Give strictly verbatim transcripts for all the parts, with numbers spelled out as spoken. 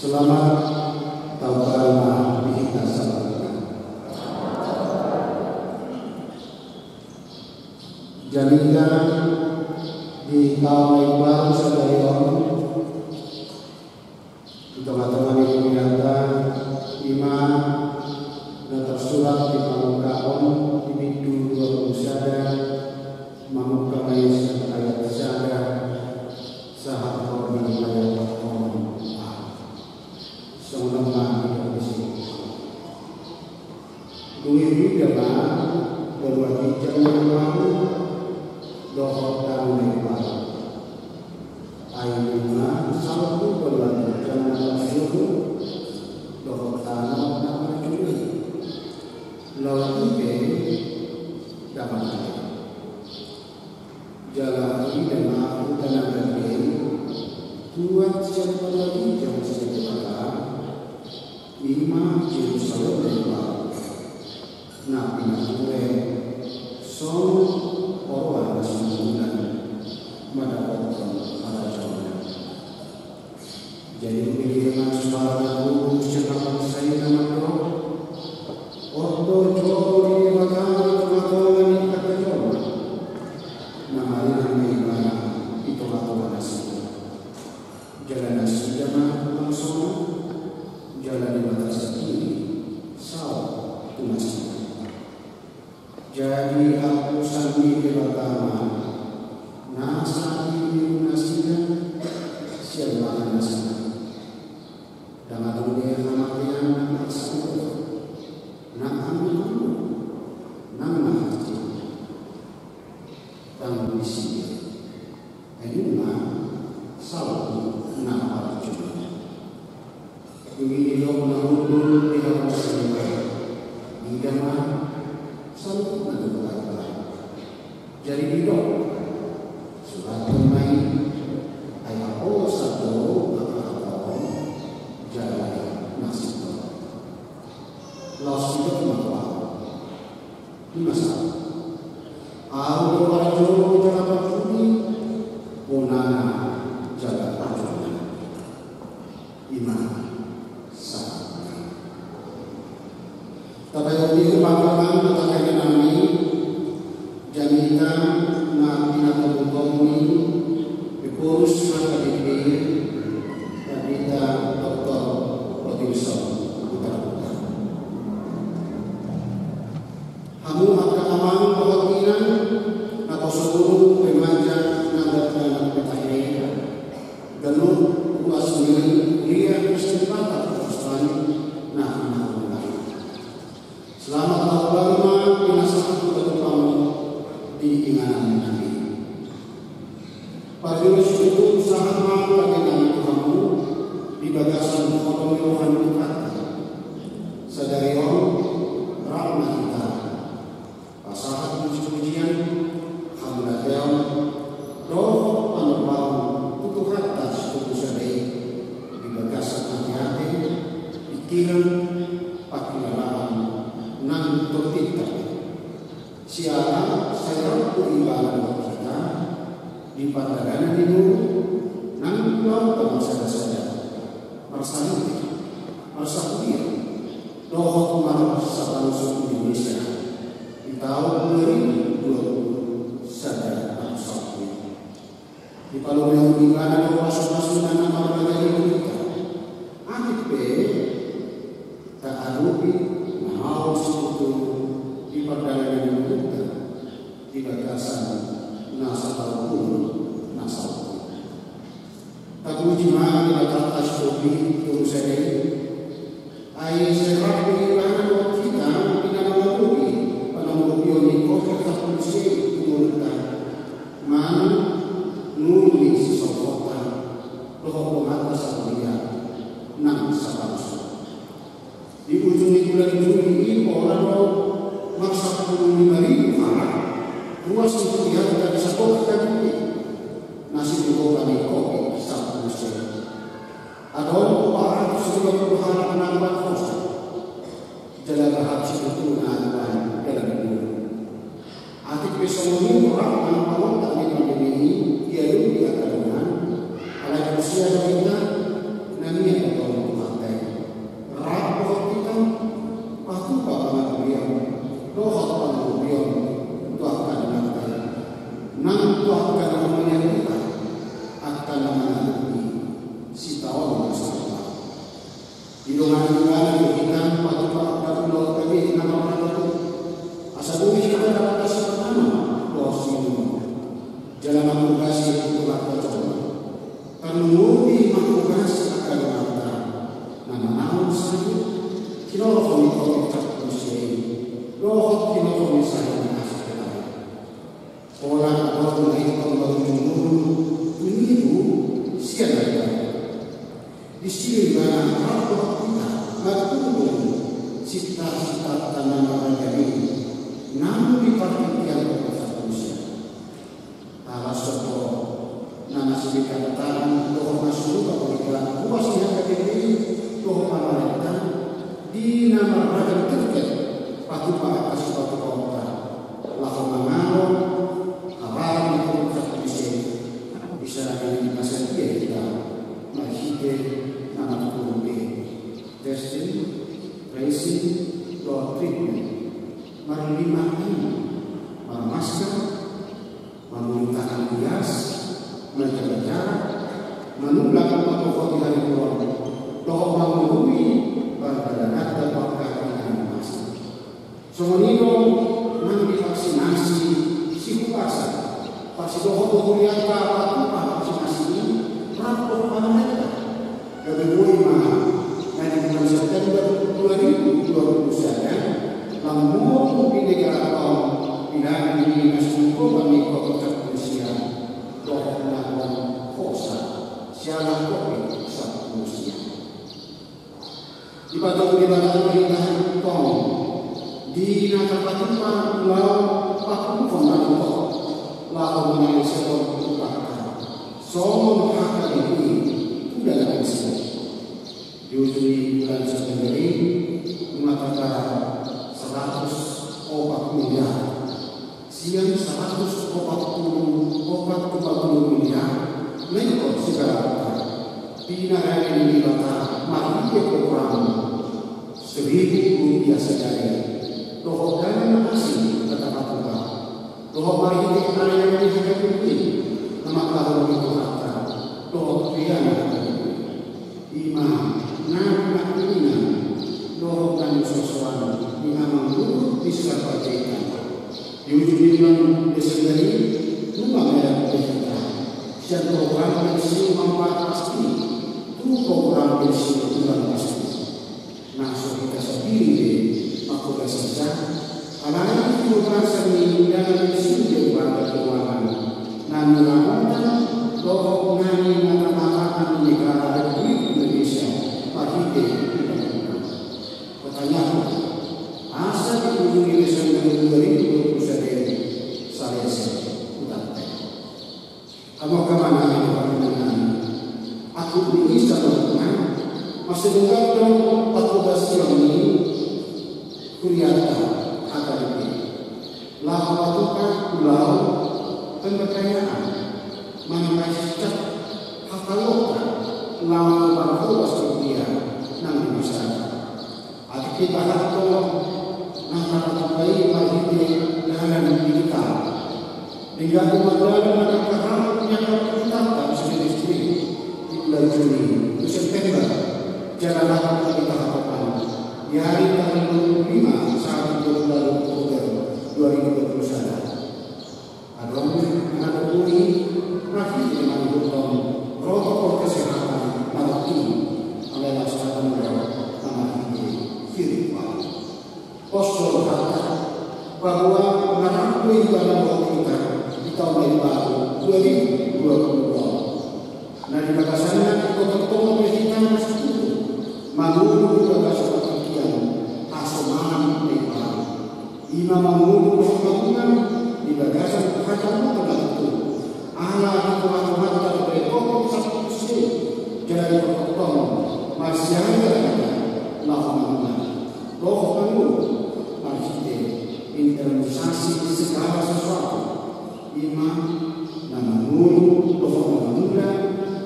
Selamat Tahun Baru ma di hita saluhutna. Jadi, di taon na imbaru sadari on, di tongatonga ni hurianta, ima na tarsurat di Pamungka on, di bindu dua pulu sada, mamungka ma i sian ayat sada sahat ro di ayat onom. Songon on ma didok disi. Dung i huida ma banua ginjang ni rohamu dohot tano na imbaru. Ai nunga salpu banua ginjang na marjuohon dohot tano na marjuohon. Laho i pe dapot. Jala huida ma huta na badia i, tuat sian banua ginjang sian Debata, ima Jerusalem na imbaru, na pinature songon oroan na sinunan mandapothon harajaonna. Jadi, dung i ma suara na tubu sian na bangsa i na mandok: On do joro ni Debata di tongatonga ni angka jolma, na maringan ma Ibana di tongatonga nasida. Jala nasida ma langsona, jala Debata sandiri saut tu nasida. Jadi, haposan ni Debata ma na sai ditiru nasida sian mangan nasida. Ndang adong be hamatean na marsaoran, nang anggo tolu, nang na hatian. Ndang disi be. Ai nunga salpu na parjolo. Dung i didok na hundul di haposan i: Ida ma, saluhutna do baen. Jadi didok: Surathon ma i, ai haposan do angka hata on jala na sintong. Laos didok ma tu ahu: Ima sahat. Ahu do parjolo jala parpudi, bonana jala parjolo. Ima sahat. Tapaihut ma hita, amang dohot inanami, jamita na pinatutup ni Ephorus H K B P, Pandita Doktor Rotinson Hutabuta. Hamu angka amang dohot inang, naposo guru, remaja, naga-naga P K H, ganup ruas ni huria Kristen Batak Kota Sorani, na hinaholongan. Selamat Tahun Baru ma pinasahat hupasahat hamu di inganan nami. Parjolo situtu sahat ma pangkitanami tu hamu di bagasan holong ni roha ni Tuhanta. Sadari on rap ma hita pasahat pujipujian, hamuliateon dohot panambahon tu Tuhanta Sitolusada i di bagasan ateate, pikiran, pangkilalaan nang tondinta. Siala sai rap do Ibana dohot hita di pardalanan ni ngolu nang laho marsadasada, marsaleleng, marsahuria dohot marsapanusu Indonesia di taon dua ribu dua puluh sada na salpu i. Dipalumehon Ibana do pasu-pasuna na marbagi di hita. Atik pe taadopi na maol situtu di pardalanan ni ngolunta di bagasan na sataonon na salpu i. Tapuji ma Debata Sitolusada i. Ai sai rap do Ibana dohot hita di na mangadopi panomorupion ni covid sampulu sia i tu ngolunta manang ngolu ni sisolhotta dohot donganta sahuria nang sapanusu. Di ujung ni bulan Juli i pola do marsampulu lima ribu halak ruas ni hurianta di saluhut Jabodetabek na sidohonon ni covid sampulu sia i. Adong opat ratus lima puluh halak na umbahen hosa. Jala rap situtu na umbahen dalan ni ngolu. Atik pe songon i rap nang pangontak ni pandemi i diadopi angka dongan, alai huria do hita na nian do tong Angka na mangalean hita, angka na mangalupi sitaonon na salpu. Didongani Debata do hita patupa angka ulaon gabe na marhata i, asa boi hita dapot sipanganon dohot siminum. Jala mangkobasi tu angka jolma. Tarlumobi mangkobasi angka dongan hita na manaon sahit hinorhon ni Tondi Parbadia i dohot hinorhon ni sahit ni Kristus. Pola adong na ingkon marujung ngolu tu nibu sian na di bawah. Disi do ibana rap dohot hita marhundul sintarsintanta na marragam i, naung dipartingkian Tondi Parbadia. Ala songon na masihol hita dohot na so rupa mangalean, ruas ni angka diri dohot pamarenta di na marragam tingkat, patupa angka sipatupaonta laho mangalap habaran ni Tondi Parbadia i. Bisa di na sadia hita marhite na marturut i: testing, tracing, dohot treatment. Marlima M: marmasker, mamuli tangan di atas, manjaga jarak, manulak, mambohoti hariburon, dohot mangurui pardalananta tu angka inganan ni masa. Songon i do nang di vaksinasi sihupasan, parsidohot do huria ta patupa vaksinasi i rap dohot pamarenta. Gabe boi ma na di bulan September dua ribu dua puluh sada, lam muruk di negara on, di na di na sungkun ni Covid sampulu sia dohot na hosa siala Covid sampulu sia. Dipatupa Debata do hita tong di na tapatupa ulaon patupaon na tongtong, laho mangalehon utangta songon hata ni Tuhan tu daging i. Di ujung ni bulan September i, nunga tanggal saratus opat miliar. Sian saratus opat pulu opat koma tolu miliar na ingkon sigarangonta, pinarade ni Debata marhite program seribu rupiah sadari, dohot dana na asing na tapatupa, dohot marhite pelayanan ni haganup i na mangkaholongi Tuhanta dohot huria ni haganup i. I ma na pinangidoan dohot na nisosoan ni Amang Guru di Sarbajaya. Di ujung ni bulan Desember i, nunga merak hita sian program pensiun mampa pasti tu program pensiun ulang pasti. Na so hita sandiri be mangkobasi, alai di bagasan ni dana pensiun di lembaga keuangan na niramotan dohot na ninamarhatan ni negara Republik Indonesia marhite undang-undang. Pertanyaan: asa di ujung ni Desember dua ribu dua puluh sada i salese utangta i? Hamu angka amang, hamu angka inang, atik ni i saluhutna, mansai dungkon do pangkobasion ni hurianta hata i, laho patupa ulaon pemberdayaan, manang paisiccap hata loka laho marhobas tu huria nang di masyarakat. Atik i tahathon angka patupa i marhite dalan digital. Denggan do mardalan angka hata ni angka patupa i di bulan Juni tu September, jala laho tahathon di ari tanggal dua puluh lima sahat dua puluh Oktober dua ribu dua puluh sada. Adong na boi marhite mangihuthon protokol kesehatan na rongkap, alai laos tanggung jawab na marhite virtual. Poso rohanta, bahwa na rap do i di bagasan hita di taon na imbaru dua ribu dua puluh dua. Na di bagasanna ingkon tongtong do hita masitutu mangolu di bagasan partingkian hasomalan na imbaru. I ma mangolu dohot mangula di bagasan hata na tutu. Ala di tongatonga ni pandemi Covid sampulu sia i, jala tongtong marsiajar hita laho mangula dohot mangolu marhite internalisasi segala sesuatu. I ma na mangolu dohot na mangula,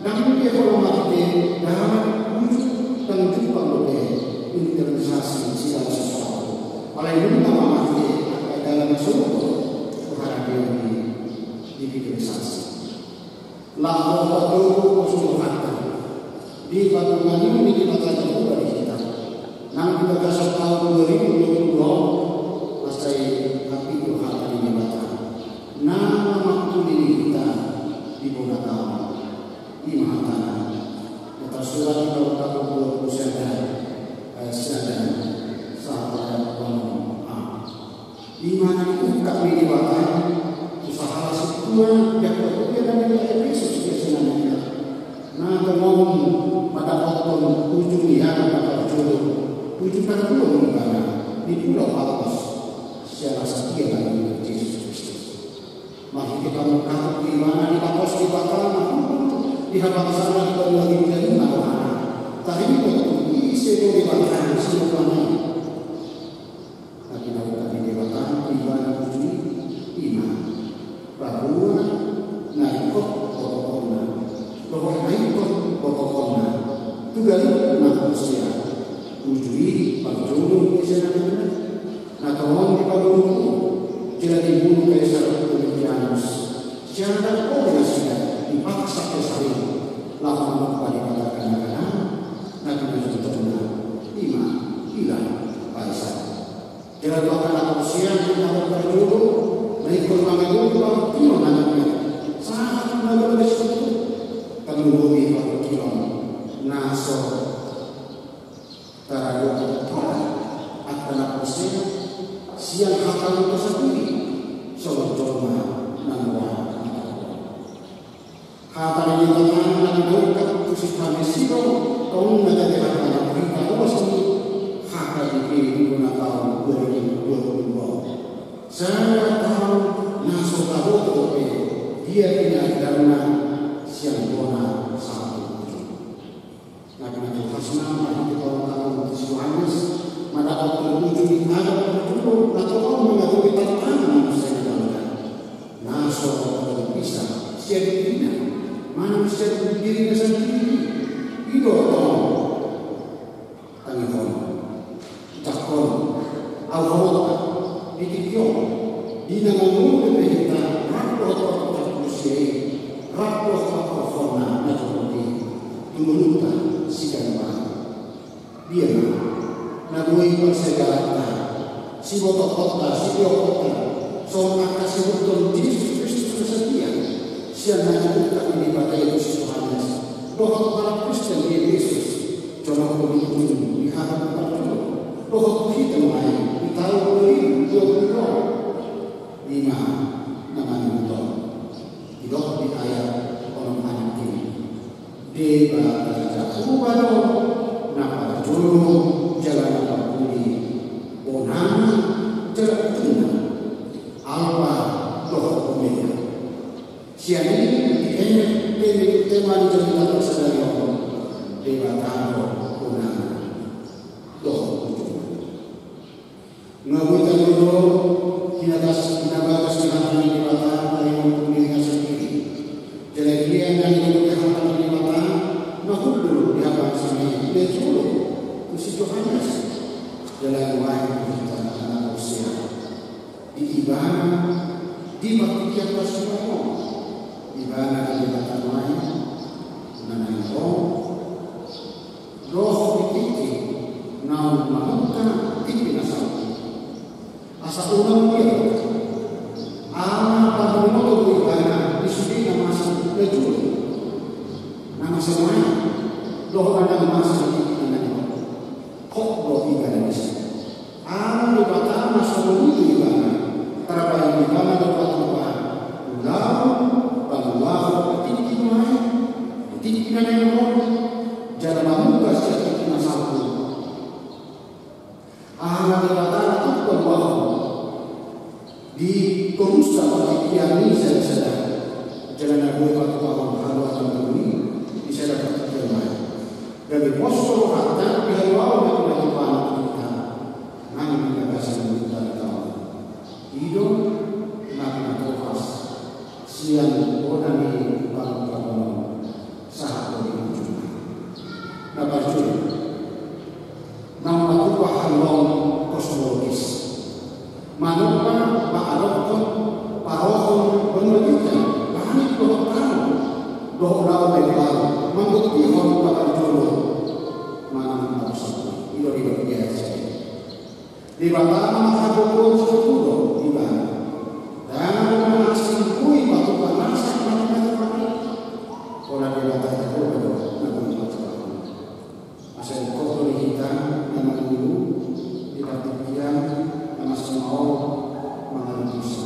ndang be holan marhite dalan uju, ndang jumpang dope internalisasi segala sesuatu. Alai nunga ma marhite angka dalan na so ro tu haradeon i di Di saksi. Laho padomu pos ni rohanta di patungan ni Debata Jahowa di hita. Nang di bagasan taon dua ribu dua puluh dua on, mansai apik do hata ni Debata na mamangkuli hita di bona taon. I ma hatana. Na tarsurat di Paulus dua puluh sada, ayat sada, sahat ayat onom a. I ma na diungkap ni Debata tu sahala sintua, di angka huria na di Efesus, di senamina. Na tongon mandapothon ujung ni angka na parjolo, ujung parjolo ni ibana di pulau Patmos, siala satia ma di Jesus Kristus. Marhite pamungkapon ni ibana dipapos Debata ma hundul di habangsana di banua ginjang i ma rohana. Taringot tu ise do Debata na sinuan i. Na pinaungkap ni Debata tu ibana uju i, i ma paboa na ringkot botohonna dohot na ingkon botohonna tu ganup na porsea. Uju i parjolo di senamina. Na tongon dipabunu, jala dibunu Kaisar Domitianus. Sian na olo nasida dipaksa Kaisar i laho manumpak di patakana-kana na pinajojonna, i ma Pilat Kaisar. Jala tu angka na porsea di na parjolo na ingkon mangalului partingkian na nangkin sahat na lobi situ. Tarlumobi partingkian na so taradokhon angka na porsea sian hata ni roha sandiri songon jolma na nuaeng. Hata ni Debata na pinaungkap tu si Johannes i do tong na jadi hata na hita horas ni hata di pe di bona taon dua ribu dua puluh dua on. Sada taon na so taboto dope dia pinadarna sian bona sahat tu ujung. Na pinatuhasna marhite paungkapon tu si Johannes mandapothon ujung ni angka na parjolo na tongon mangadopi tantangan na masa ni bangga na so bisa sian dirina manang sian dirina sandiri. I do tong tangihon. Jangkon, au hamu di tingki on, di na mangolu pe hita rap dohot partingkian manusia i, rap dohot partingkian na jolma i, tu ngolunta siganup ari. Dia ma na boi parsegalatta, sibotohonta, sibotohonta, songon angka sibotohon Jesus Kristus na satia, sian na diungkap ni Debata i tu si Johannes dohot halak Kristen di Efesus. Jolo tu ujung ni hata na parjolo dohot tu hita nuaeng di taon dua ribu dua puluh dua on. I ma na mangihuthon. Didok di ayat onom a nangkin, Debata Jahowa do na parjolo jala na parpudi, bonana jala ujungna, Alpa dohot Omega. Sian i dienet tema ni jamita sadari on, Debata do bonana dohot ujungna. Nunga boi taboto hinatas hinabagas ni hata ni Debata taringot tu dirina sandiri. Jala dia na nidok ni hata ni Debata na hundul di habangsana i na jolo tu si Johannes, jala nuaeng tu hita na porsea. Di ibana, di partingkian parsibaon, ibana di Debata nuaeng, na naeng ro dohot di tingki naung mamungka tingki na salpu. Asa unang dia ala padumoto do ibana di sude na masa na jolo, na masa nuaeng, dohot na masa di tingki na naeng ro. Hot do ibana disi. Ala Debata na so mangolu ibana, tarbahen ibana do patupa ulaon paluahon di tingki nuaeng, di tingki na naeng ro, jala mamungka sian tingki na salpu. Ala Debata na tuk paluahon di torusa partingkian i sada-sada, jala na boi patupahon haluaon na boi di sada partingkian nuaeng. Gabe pos do rohanta di haluaon na pinatupahon tu hita nang di bagasan ni hita di taon on. I do na pinatohas sian bona ni pangungkapon on sahat tu ujungna. Na parjolo, naung matupa haluaon kosmologis. Manomba mangadophon parohon banua ginjang dohot ulaon na imbaru, manggontihon na parjolo manang na parsatongkin. I do didok di ayat sada. Debata na manghagogohon satutu do ibana. Ndang adong na asing boi patupa nasa na pinatupa i. Pola Debata Jahowa do na boi patupahon. Asa didok do di hita na mangolu di partingkian na masa maol mangalusi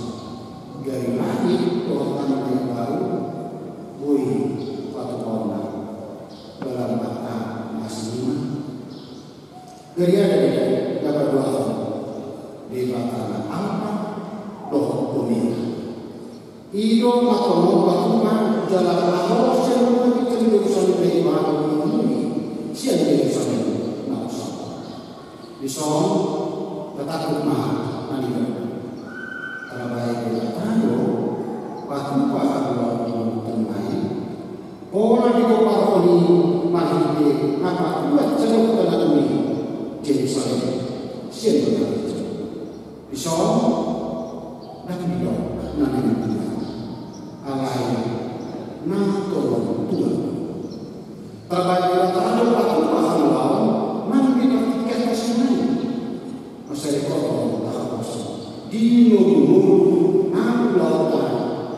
gari langit dohot tano na imbaru, boi patupahonna. Dalam angka na asing i ma. Gari aha do na paduahon? Debata na Alpa dohot Omega. I do na tongon patupa jala laho sian nunga di Jerusalem na imbaru i sian Jerusalem na porsea. Dison tatangkup ma na nidok. Tarbahen Debata do patupa haluaon di banua tonga i. Pola digoarhon i marhite na patua jala na uli Jerusalem sian nunga. Dison ndang didok na naeng tua, alai na tongon tua. Tarbahen Debata do patupa haluaon nang di partingkian na asing i. Mansai didok do tahaposi di nogunogu na ulaonta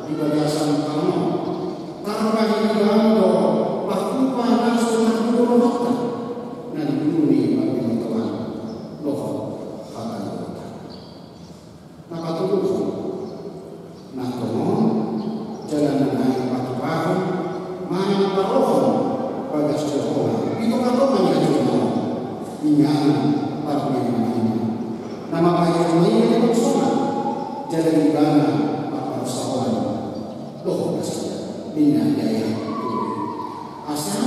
di bagasan tano. Tarbahen Ibana do patupa na so tardolok rohanta na di guru ni parbinotoan dohot hata ni Debata. Na patoluhon, na tongon jala na naeng patupahon manang parohon bagas ni rohana di tongatonga ni hajolmaon. Inganan parmemanina na mambahen jolma i di bangsona jala di ibana parsaoran dohot nasida, ninna di ayat tolu. Asa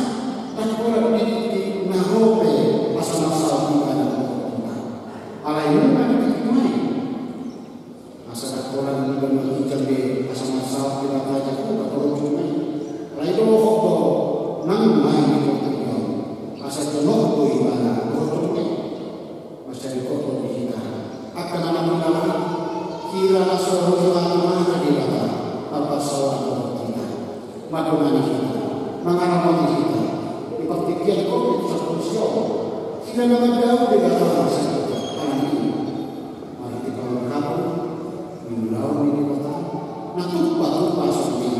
ndang pola di tingki na ro pe asa marsaor ibana dohot hita. Alai nunga di tingki nuaeng asa ndang pola di banua ginjang be asa marsaor Debata Jahowa dohot jolma i. Alai dohot do nang nuaeng di portibi on asa jonok do ibana dohot jolma i. Mansai didok do di hita angka na mangido, hira na so ro di tongatonga Debata marparsaoran dohot hita, mandongani hita, mangaramoti hita di partingkian covid sampulu sia on. Hira na mandao Debata marsaor hita alani i. Marhite parlengkapan ni ulaon ni Debata na tumpatupa songon i.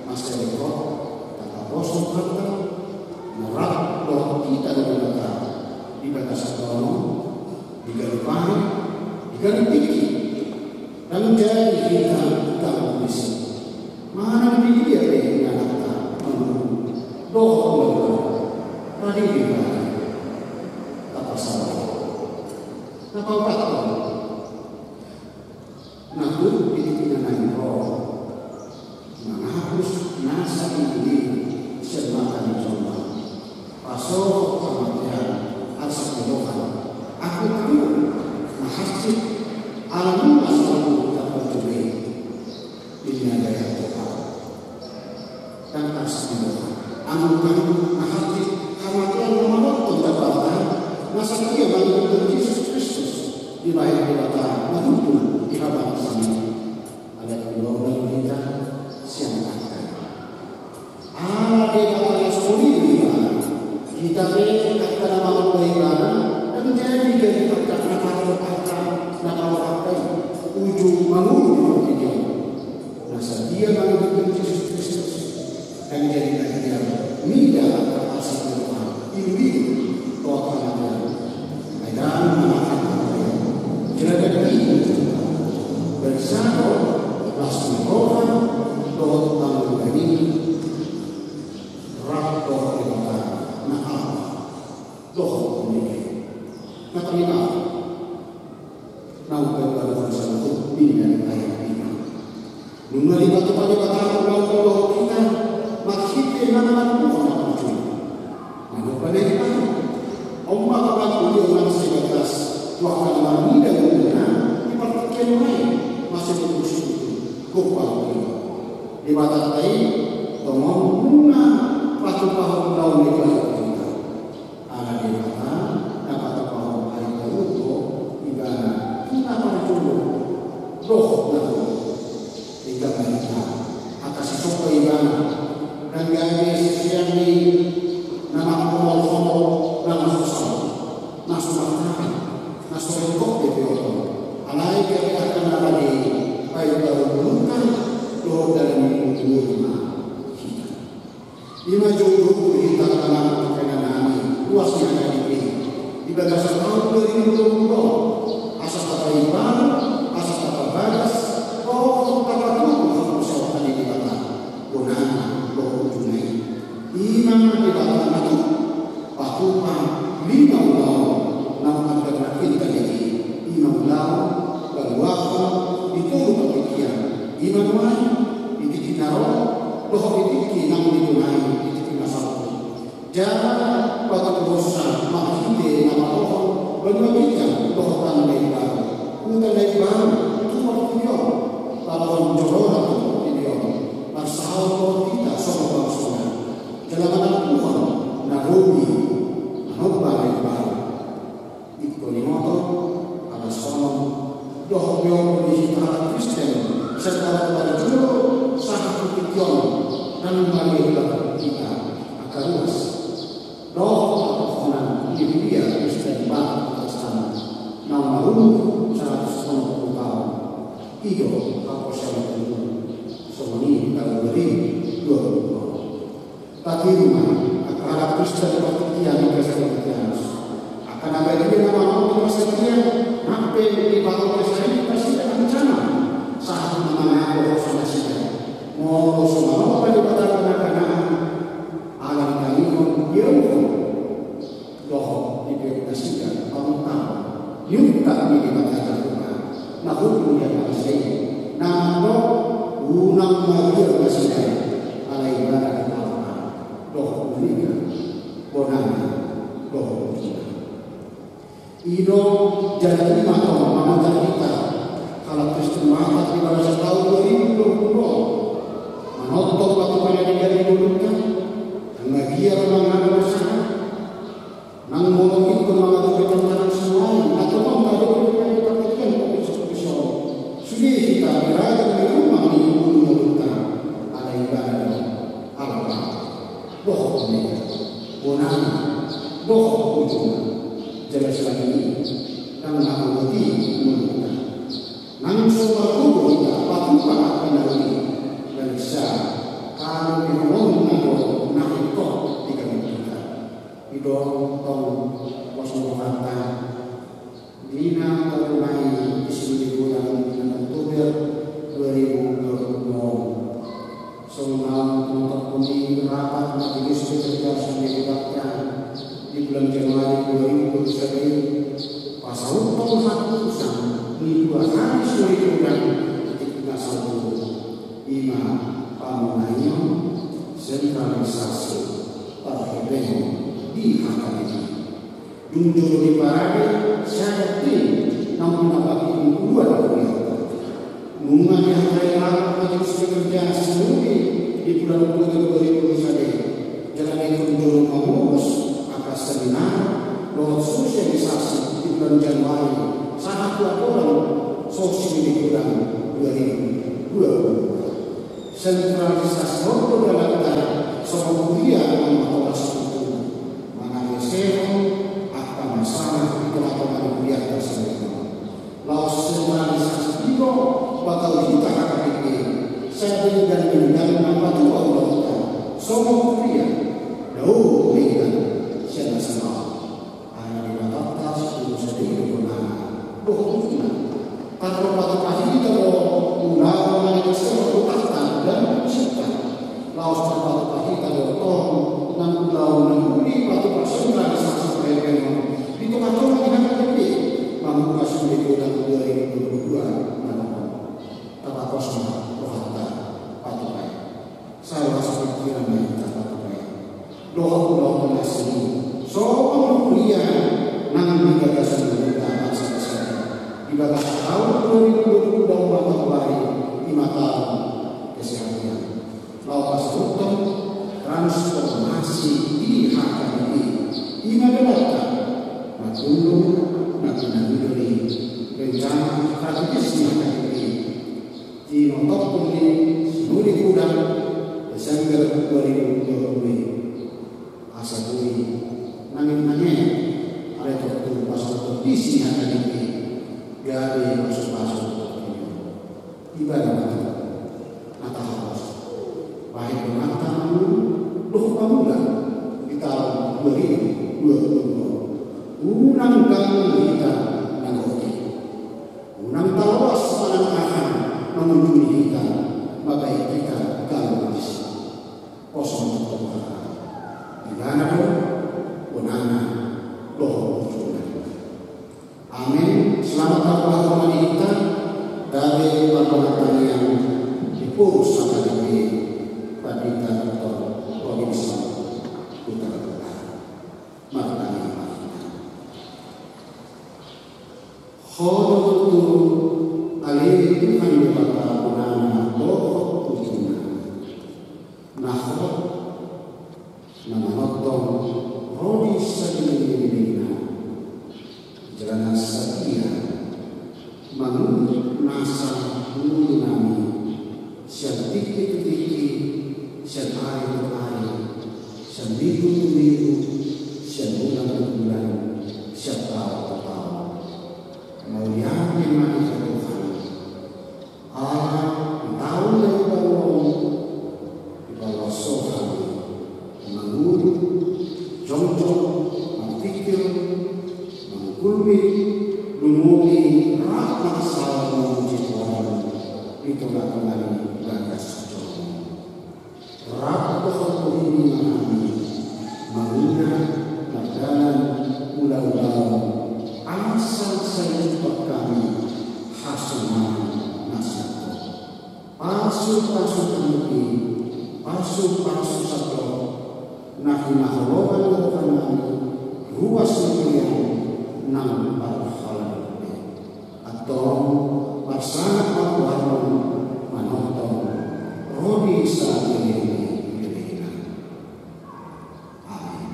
Mansai didok, tapaboa rohanta, na rap dohot hita do Debata di bagasan tano, di ganup ari, di ganup tingki. Ndang jadi hita diganggu disi manang di dia pe ingananta mangolu dohot mangolu. Radi Debata taparsaoran. Na paopathon, na tuk di tingki na naeng ro mangapus nasa i sian mata ni jolma, pasohot hamatean arsak ni roha. Anggo tung na hansit ala nunga so tarpatupa i, ninna di ayat opat. Ndang arsak ni roha. Anggo tung na hansit hamatean na manongtong Debata na satia mangihut Tuhan Jesus Kristus, dibahen Debata na hundul di habangsa i. Alai ulaon do hita sian angka i. Ala Debata na so uli do ibana, hita pe angka na mangula ibana, ndang jadi gabe angka na paruhut angka na paruhut angka i uju mangolu di portibi on. Na sadia mangihut Jesus Kristus, ndang jadi na hea mida angka arsak ni roha i, ilu-ilu dohot hamatean. Ai ndang mangakan hamatean, jala ndang i bersado las ni roha dohot pangoluan i. Rap dohot Debata na Alpa dohot Omega. Na paima, naung pe baru saluhut ninna di ayat lima. Nunga dipatupa Debata ulaon dohot hita marhite na mangalualuhon na parjolo. Nunga pe na i baru. On ma pangapuli on nang sebatas tu angka na marnida ngoluna di partingkian on nai, masa di kursi itu. Gok pangapuli. Debatanta i tongon nunga patupahon ulaon ni Debata. Ala Debata na patupahon ari Paulus do ibana tu na parjolo dohot na tolu. Ingkon ma hita angka sisomba ibana. Sorong kok de pe oto. Alai ketika na rade, baik baru menungkan, dohot dalan ni umur ma hita. Ima joujou tu hita angka na pangkenan nami, ruas ni hata ni pe. Di bagasan tahun dua ribu dua puluh, asa tapaimbaru, asa tapabagas, dohot tapatubu haporseaon ni Debata. Bonana, dohot ujungna i. Ima Debata na tuk, patupa lima ulaon naung andakna hita dengke, ima ulaon, baluahon, di tolu partingkian, ima nuaeng, di tingki na ro, dohot di tingki naung ditonai, di tingki na salpu. Jala patupaonsa marhite na maradophon banua ginjang dohot tano na imbaru, huta na imbaru tu portibi on, taon joroan tu portibi on, marsaor dohot hita songon bangsona. Jala manampuhon na robi, manomba na imbaru. Ingkon diboto, ala songon dohot pe on di hita halak Kristen, secara parjolo sahat tu tingki on, naung marhite hita angka ruas. Dohot patohonan ni huria Kristen Batak Protestan, naung marumur saratus onom pulu taon. I do haporseaon, songon i taon dua ribu dua puluh. Tatiru ma, angka halak Kristen partingkian di Kristen Tianus. Angka na badia na manonton nasida, nang pe diparoke sahit nasida ancaman. Sahat tu na mangago hosa nasida. Molo so manomba Debata na ganaan, ala ni tangion dialuhon. Dohot dipeop nasida, pamungkam, niungkap ni Debata Jahowa, na hundul di angka nasida i, na mandok, unang mabiar nasida, alai Ibana do Alpa, dohot Omega, bonana, dohot ujungna. I do, jadi ima tong, manontang hita, halak Kristen Batak di bagasan taon dua ribu dua puluh, manonton patupa na denggan di ngolunta, unang mabiar mangago dosa, nang molo ingkon mangadopi tantangan songon i, atau mangkadopi partingkian, partingkian, partingkian. Sude hita beragam di rumah ni ngolunta, alai Ibana do Alpa, dohot Omega, bonana, dohot ujungna. Jala selain i, nang mangadopi ngolunta, nang so margogo hita patupa angka na uli, na bisa, kalu di holongna do na ingkon di ganup hita. I do tong, pos ni rohanta. Di na taon nai di Sinude Godang, bulan Oktober dua ribu dua puluh dua. Songon na pinotop ni rapat Majelis Pekerja Sinude Godang di bulan Januari dua ribu dua puluh satu, pasauthon haputusan ni dua hali Sinude Godang di tingki na salpu, ima pamonaion sentralisasi parhobeion di H K B P. Dung jolo diparade sada tim naung pinapatupa ni uluan huria. Nunga dihatai rapat Majelis Pekerja Sinude di bulan Oktober dua ribu dua puluh satu, jala dihatai jolo mangurus angka seminar dohot sosialisasi di bulan Januari sahat tu laporan Sinude Godang dua ribu dua puluh dua. Sentralisasi on do dalanta songon huria na matolas tutu mangalehon angka masalah di tongatonga ni hurianta sadari on. Laos sentralisasi i do patau hita H K B P sai denggan-denggan na patupa ulaonta songon huria, dao denggan sian na salaon. Ala ni Debata, sipuluh sadari do bonana, dohot ujungna. Tarpatupa hita do ulaon na naeng sian rohanta dan sian hita. Laos tarpatupa hita do tong nang ulaon na uli patupa sentralisasi parhobeion di tongatonga ni H K B P, mamungka Sinude Godang dua ribu dua puluh dua na ro on. Tapatupa rohanta, patupa i. Sai roha, sai pingkiran ma hita patupa i. Dohot ulaon na asing i, songon huria nang di bagasan ngolunta bangso Israel. Di bagasan taon dua ribu dua puluh dua on ma taubari, ima taon keseharian. Laho pasauthon transformasi di H K B P. Ima dalanta, marhundul na pinangido ni rencana strategis ni H K B P. Tinotophon ni Sinude Godang Desember dua ribu dua puluh i. Asa boi nangin-nangin, alai tontu pasauthon visi ni H K B P. Akhir mata mulu dohot pamula di taon dua ribu dua puluh dua. Unang ganggu hita na gok i. Unang taloas manang aha na mangunduli hita mambahen hita ganggu disi. Pos ma tu Tuhan. Ibana do bonana dohot ujungna. Amin. Selamat tahun baru ma di hita. Gabe pardongan tangiang di pos sangkadingi Pandita Doktor Robinson Hutagalung. Martangiang ma hita. Ho do tutu ale Tuhan Debata bonana dohot ujungna. Na hot na manongtong ro di sandiri ni lelengna. Jala na sadia mangihut nasa ngolunami sian tingki tu tingki, sian ari tu ari, sian minggu tu minggu, sian bulan tu bulan, sian taon tu taon. Mauliate ma di ho Tuhan. Ala di taon na baru on, dipaluas Ho hami mangolu, jongjong, marpingkir, mangkulmi, lumobi, rap marsaor mamuji Tuhan di tongatonga ni bagas jongjong. Rap dohot bohimi ma hami mangula mardalan ulaon, asa sai jumpang hami hasomanan na singkop. Pasupasu hamu i, pasupasu sahat na hinaholongan ni rohanami ruas ni huriaM nang parhalado. Antong marsangap ma goarMu manongtong ro di sandiri ni lelengna. Amin.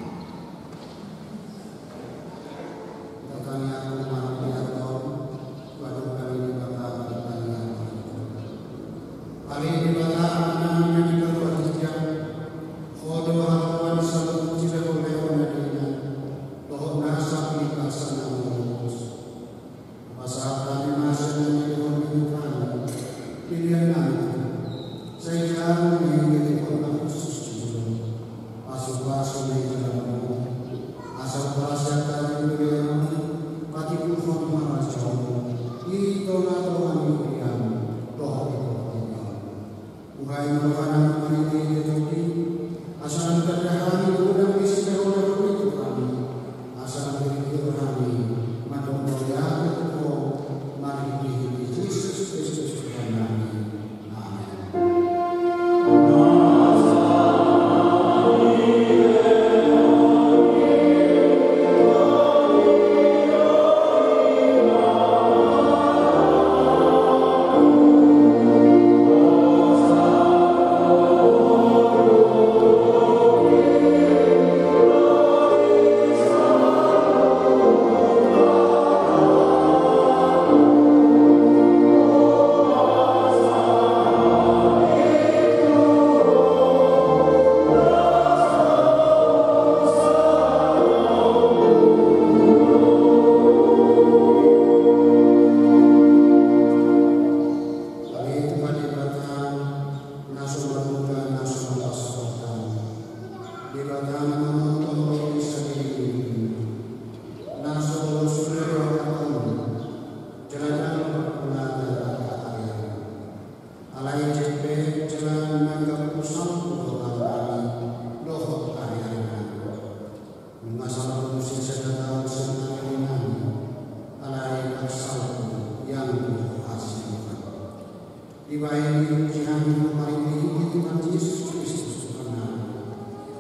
Pertanyaan umat di Aton, waduh kami di Bapak pertanyaan. Kami di Bapak menang dengan diperbuat hijab. Ho do haluan saluhut silehonlehon na denggan. Dohot nasa pilih paksa na mulus. Pasahat hami ma sian na nilehon ni Tuhan, pelean nami tu. Sai jago ma i di hita na hushus tu jolo. Pasupasu ma i di joloan on. Asa huparsiap hami tu pelean on, patimbulhon harajaonMu di tongatonga ni huriaM dohot di portibi on. Buhai ma rohanami marhitehite Tondi, asa unang tanda hami godang di silehonlehon ni Tuhan, asa unang tanda hami mandok mauliate tu Ho marhitehite Jesus Kristus Tuhannami. Amin. Ale Tuhan Debata, na so marmuta na so marpasu-pasu, Debata na manongtong ro di sandiri, na so sure roha-Mu, jala ndang parpulata angka ari-ari. Alai jempek jala mangganggu salpu do ari-ari dohot ari-ari nami. Nunga salpu muse sada taon sian ari-ari nami, alai ndang salpu ianggo asi ni rohaM. Dibahen diuji hami Ho marhitehite Tuhan Jesus Kristus Tuhannami.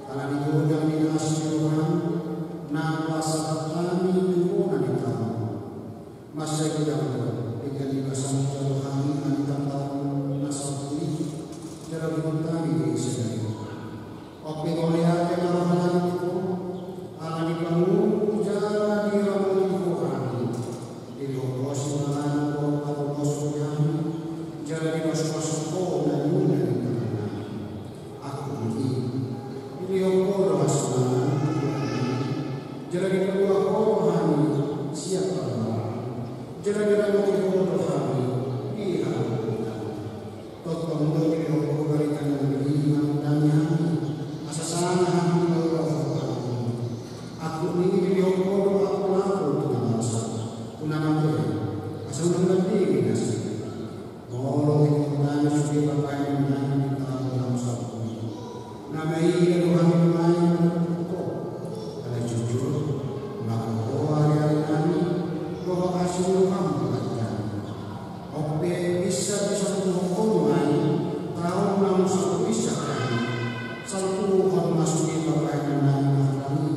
Ala ni godang ni asi ni rohaM, na pasahat hami tu bona ni taon. Mansai godang do denggan ni basaM jalo hami ala ni taon na salpu i, jala denggan hami di sadari Ai ia do hami nuaeng manungkun Ho, alai jujur, manggohi ariari nami dohot asi ni roham tu hami. On pe, bisa-bisa tu Ho nuaeng taon na masa tu bisa hami. Sai tubuhon ma sude pambahenan nami na hurang i,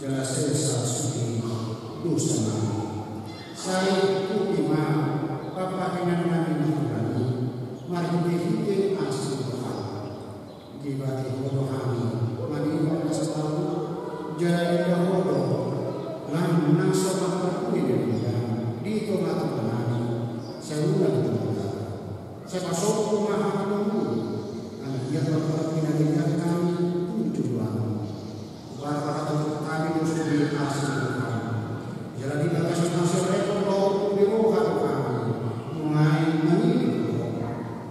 jala sesa sude dosa nami. Sai tutupi ma pambahenan nami na hurang i marhite-hite asi ni roham. Dibati Ho do hami mangihuthon na salpu, jala diida Ho do lan na so marparbue na denggan di tonga-tonga nami. Sai unang tu Ho. Sai pasombu ma hami tu Ho, anggiat marparbue na denggan hami tu joloan. Huparhata hami do sude asi ni roham. Jala di bagasan hasoletan dohot pudi roha do hami nuaeng mangido tu Ho.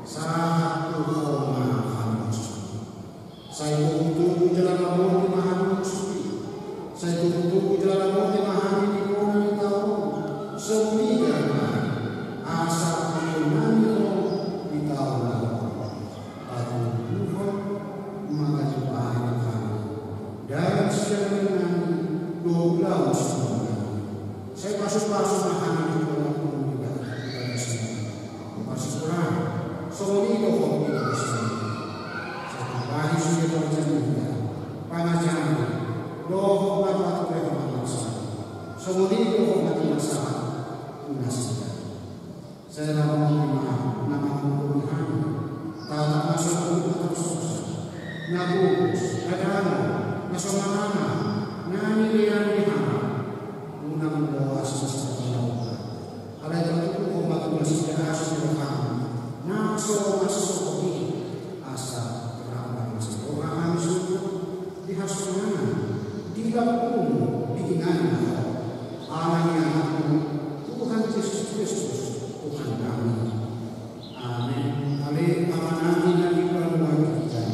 Sahat tu Ho ma hami. Sai togu-togu jala ramoti ma hami sude. Sai togu-togu jala ramoti ma hami di bona ni taon on. Songon i ma asa hami di taon na ro. Patuduhon ma ganup ari nami, dalan siamun nami, dohot ulaon siamun nami. Sai pasu-pasu ma hami di ulaon on di bagasan nami. Parsikolaan, songon i dohot di bagasan nami. Sai tambahi sude parjamita, pangajari, dohot na paturehon na marsahat. Songon i dohot na pinasahat tu nasida. Sai ramoti ma na manggohi hami, tata na so buruk, na so sosa, na bogos, na dangol, na so mananga, na nilean ni hami. Unang loas nasida tu hami, alai patuduhon ma tu nasida asi ni roham na so marsogot i, asa rap marlas ni roha hami songon di hasonangan, di lambungmu, di inganmu, ala ni Anakmu, Tuhan Jesus Kristus, Tuhan nami. Amen. Ale Ama nami na di banua ginjang,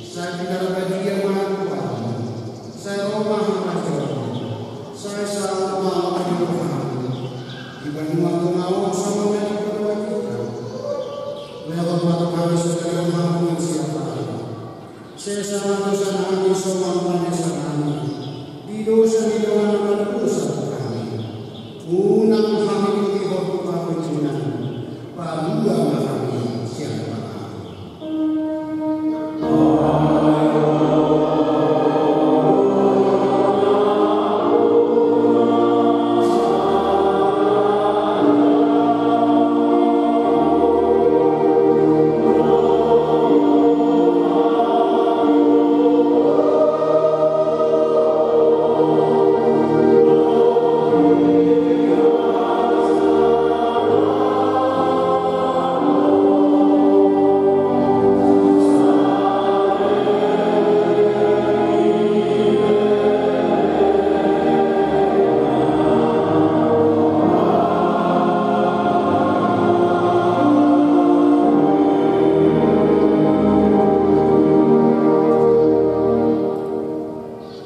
sai pinarbadia ma goarmu, sai ro ma harajaonmu, sai saut ma lomo ni roham di banua tonga on songon na di banua ginjang. Lehon ma tu hami sadari on hangoluan siapari. Sesa ma dosa nami songon panesanami di dosa ni dongan na mardosa tu hami. Unang hami togihon tu pangunjunan, palua ma hami sian pangago.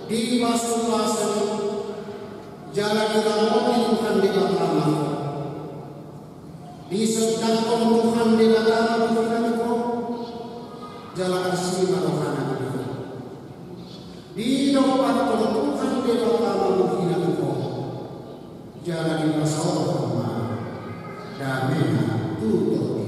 Dipasu-pasu jala diramoti Tuhan Debata ma ho. Disondangkon Tuhan Debata ma bohina tu ho, jala asi ma rohana tu ho. Didompakkon Tuhan Debata ma bohina tu ho, jala dipasaorhon ma damena tu ho.